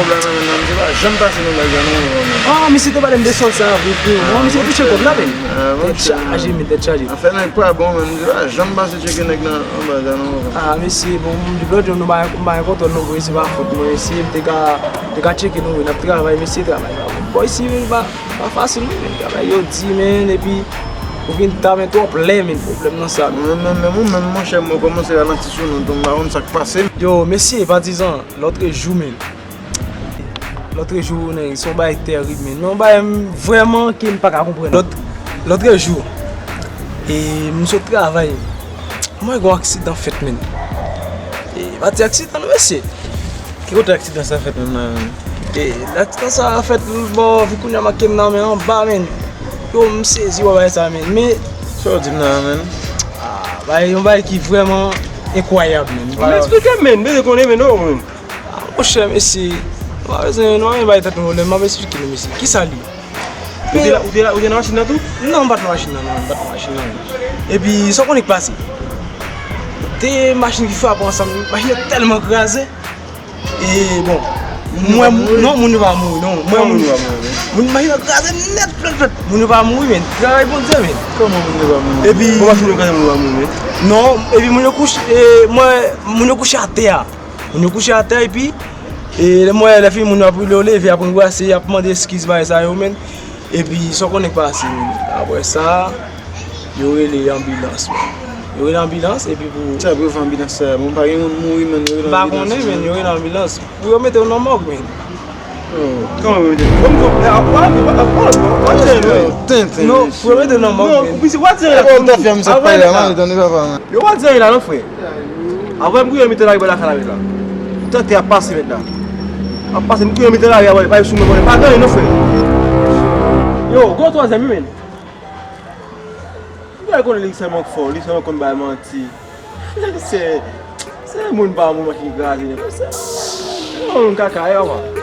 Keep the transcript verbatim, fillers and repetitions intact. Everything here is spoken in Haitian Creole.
kòb la nan men nan, misye pa janm pase nan bagay la non, non. Ah, misye te pale m de sòl sa a vre, freo. Ah, misye te tcheke kòb la, men. Ah, tèt chaje, men, tèt chaje. Afè nèg pa bon, men, misye pa janm pase tcheke nèg nan anba la non. Ah, mesye, bon, depi lòt jou, nou pa, m pa gen kontwòl non, bro, se pa fòt mwen, mesye, m te ka, te ka tcheke nou, wi, n ap travay, mesye, travay pa bon. Bò, isi, men, pa, pa fasil, non, men, travay yo di, men, epi, ou vin ta, men, twòp lè, men, pwoblèm nan sa, men. Men, men, men, ou menm, monchè, mwen kòmanse ralanti sou nou, tou, m pa konn sa k pase. Yo, mesye, patizan, lòtrejou, men. Lòtrejou, nèg, se yon bagay terib, men. Men yon bagay m, vrèman ke m pa ka konprann. Lòt, lòtrejou, e, m sot travay. Mwen gen yon aksidan fèt, men. E, pa ti aksidan, non, mesye. Ki kote aksidan sa fèt menm nan, men? E, aksidan sa fèt, bò, vi kounye a m ak ke m nan, men, anba, men. Yo, m sezi wè bagay sa, men. Men, sa w di m nan, men? Ah, bagay, yon bagay ki vrèman enkwayab, men. Men eksplike m, men. M bezwen konnen, men, non, men. Ah, monchè, mesye, nou pa bezwen, nou pa bezwen bay tèt nou pwoblèm, m ap eksplike nou, mesye. Kisa l ye? Ou te la, ou te la, ou te nan machin nan tou? Non, m pa t nan machin nan, non, m pa t nan machin nan. Epi, sa w konnen k pase? Te machin ki frape ansanm, machin nan tèlman kraze. E, bon, mwen, non, moun yo pa mouri, non. Mwen, moun yo pa mouri, wi. Moun, machin nan kraze nèt, plèt, plèt. Moun yo pa mouri, men. Travay Bondye, men. Kòman moun yo pa mouri? Epi, kòman machin yo kraze, moun yo pa mouri, men? Non, epi moun yo kouche, e, mwen, moun yo kouche atè a. Moun yo kouche atè epi, e, lè m wè lè fini moun yo ap rele yo leve, ap anbrase, ap mande eskiz bagay sa yo, men. Epi sa w konnen k pase, men. Apre sa, yo rele anbilans, men. Yo rele anbilans epi pou... Sa pou yo fè anbilans sa? Bon, pa gen moun mouri, men, yo rele anbilans. M pa konnen, men, yo rele anbilans. Pou yo mete yo nan mòg, men. Kòman yo mete? Bon, bon, eh, ah, ah, ah, ah, ah, ah, ah, ah, ah, Tenten. Non, pou yo mete nan mòg. Non, ou piti, w a tire la. Bon, ta fè m sa pa la, man, tande papa, man. Yo, w a tire la, non, frè. Apre, m kouye mete la, rive la, kala, la. Tante a pase, mèt la. A pase, m kouye mete la, rive, pa sou mwen, pa gen, non, frè. Yo, gwo twazyèm, wi, men. Ou pa konnen li sèlman k fò, li sèlman konn bay manti. Se, se moun pa moun ki kraze li. Se, se moun kaka, yo, man.